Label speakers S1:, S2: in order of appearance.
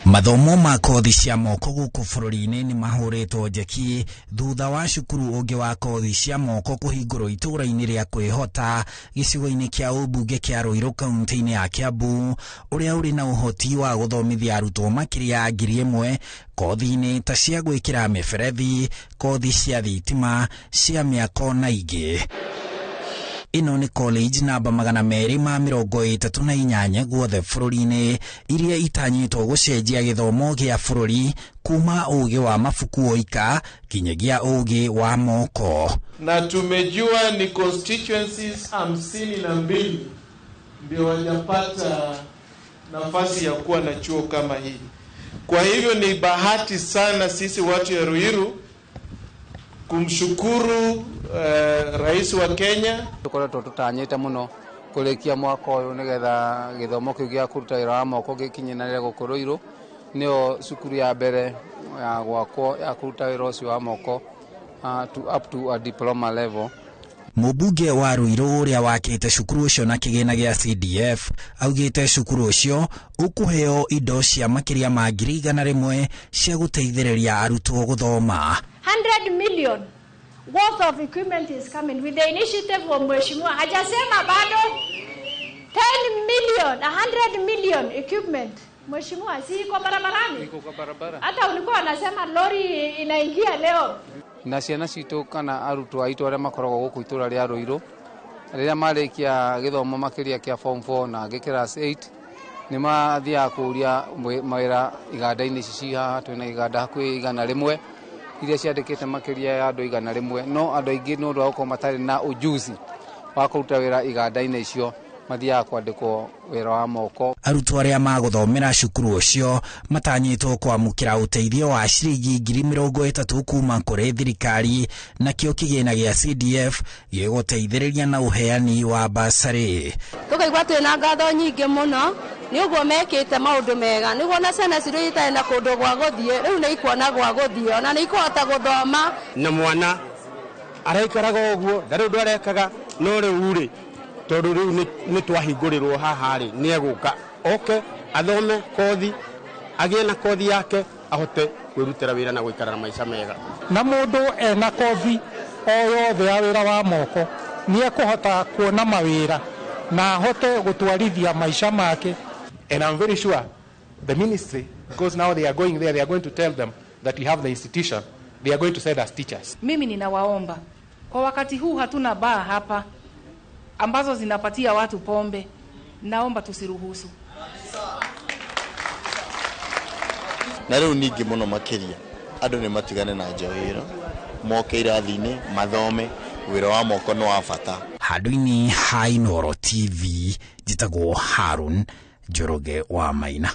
S1: Mathomo ma kothi cia moko gũkũ bũrũri-inĩ nĩ mahũrĩtwo njeki thutha wa cukuru ũngĩ wa kothi cia moko kũhingũrwo itũũra-inĩ rĩa Kwĩhota gĩcigo-inĩ kĩa ũmbunge kĩa Ruiru kaunti-inĩ ya Kiambu, ũrĩa ũrĩ na ũhoti wa gũthomithia arutwo makĩria ya 1000 kothi-inĩ ta cia gwĩkĩra mĩberethi, kothi cia thitima, cia mĩako na ingĩ. Ĩno nĩ college namba 238 guothe bũrũri-inĩ iria itanyĩtwo gũcenjia gĩthomo gĩa bũrũri kuma ũgĩ wa mabuku oika kinyagia ũgĩ wa moko.
S2: Na tumejua ni constituencies 52 ndio wajapata nafasi ya kuwa na chuo kama hii. Kwa hivyo ni bahati sana sisi watu ya Ruiru kumshukuru Rais wa Kenya.
S3: Tukoretwo tutanyite muno kurikia mwaka uyu nigetha githomo kiu gia kuruta wira wa moko gikinyanire guku Ruiru. Nio cukuru ya mbere ya gwakwo ya kuruta wira ucio wa moko to up to a diploma level.
S1: Mũmbunge wa Ruiru ũrĩa wakĩte cukuru ũcio na kĩgĩna gĩa CDF augĩte cukuru ũcio ũkũheo indo cia makĩria ma 100,000 cia gũteithĩrĩria arutwo gũthoma.
S4: 100 million worth of equipment is coming with the initiative of Mheshimiwa. Hajasema bado 10 million, 100 million equipment. Mheshimiwa, si iko barabarani?
S3: Iko kwa barabara.
S4: Hata ulikuwa unasema lori inaingia leo.
S3: Na ciana citũ kana arutwo aitũ arĩa makoragwo gũkũ itũra rĩa Ruiru rĩrĩa marĩkia gĩthomo makĩria kĩa form 4 na angĩ class 8 nĩ mathiaga kũria mawĩra iganda-inĩ ici ci haha. Twĩna iganda hakuhĩ 100 iria ciandĩkĩte makĩria ya andũ 100, no andũ aingĩ nĩ ũndũ wa gũkorwo matarĩ na ujuzi wa kũruta wĩra iganda-inĩ icio mathiaga kwandĩkwo wĩra wa moko.
S1: Arutwo arĩa magũthomera cukuru ũcio matanyĩtwo kwamũkĩra ũteithio wa ciringi 30,000 kuma kũrĩ thirikari, nakĩo kĩgĩna gĩa CDF gĩgũteithĩrĩria na ũheani wa basarĩ.
S5: Tũkaigua twĩna ngatho nyingĩ mũno nĩ ũguo mekĩte maũndũ mega, nĩguo na ciana citũ itarĩ na kũndũ gwa gũthiĩ rĩu nĩ ikuona gwa gũthiĩ ona nĩ ikũhota gũthoma.
S6: Na mwana araikaraga ũguo ndarĩ ũndũ arekaga, no rĩu rĩ tondũ rĩu nĩ twahingũrĩrwo haha rĩ nĩ egũka oke athome kothi, agĩe na kothi yake ahote kwĩrutĩra wĩra na gũikara na maica mega.
S7: Na mũndũ ena kothi o yothe ya wĩra wa moko nĩ ekũhota kuona mawĩra na ahote gũtwarithia maica make.
S8: And I'm very sure the ministry, because now they are going there, they are going to tell them that we have the institution, they are going to send us teachers.
S9: Mimi ninawaomba kwa wakati huu hatuna baa hapa ambazo zinapatia watu pombe, naomba tusiruhusu.
S10: Na rĩu ningĩ mũno makĩria andũ nĩ matigane na njohero, moke irathi-inĩ mathome, wĩra wa moko nĩ wa bata.
S1: Handũ-inĩ ha Inooro TV njĩtagwo Harun Njoroge wa Maina.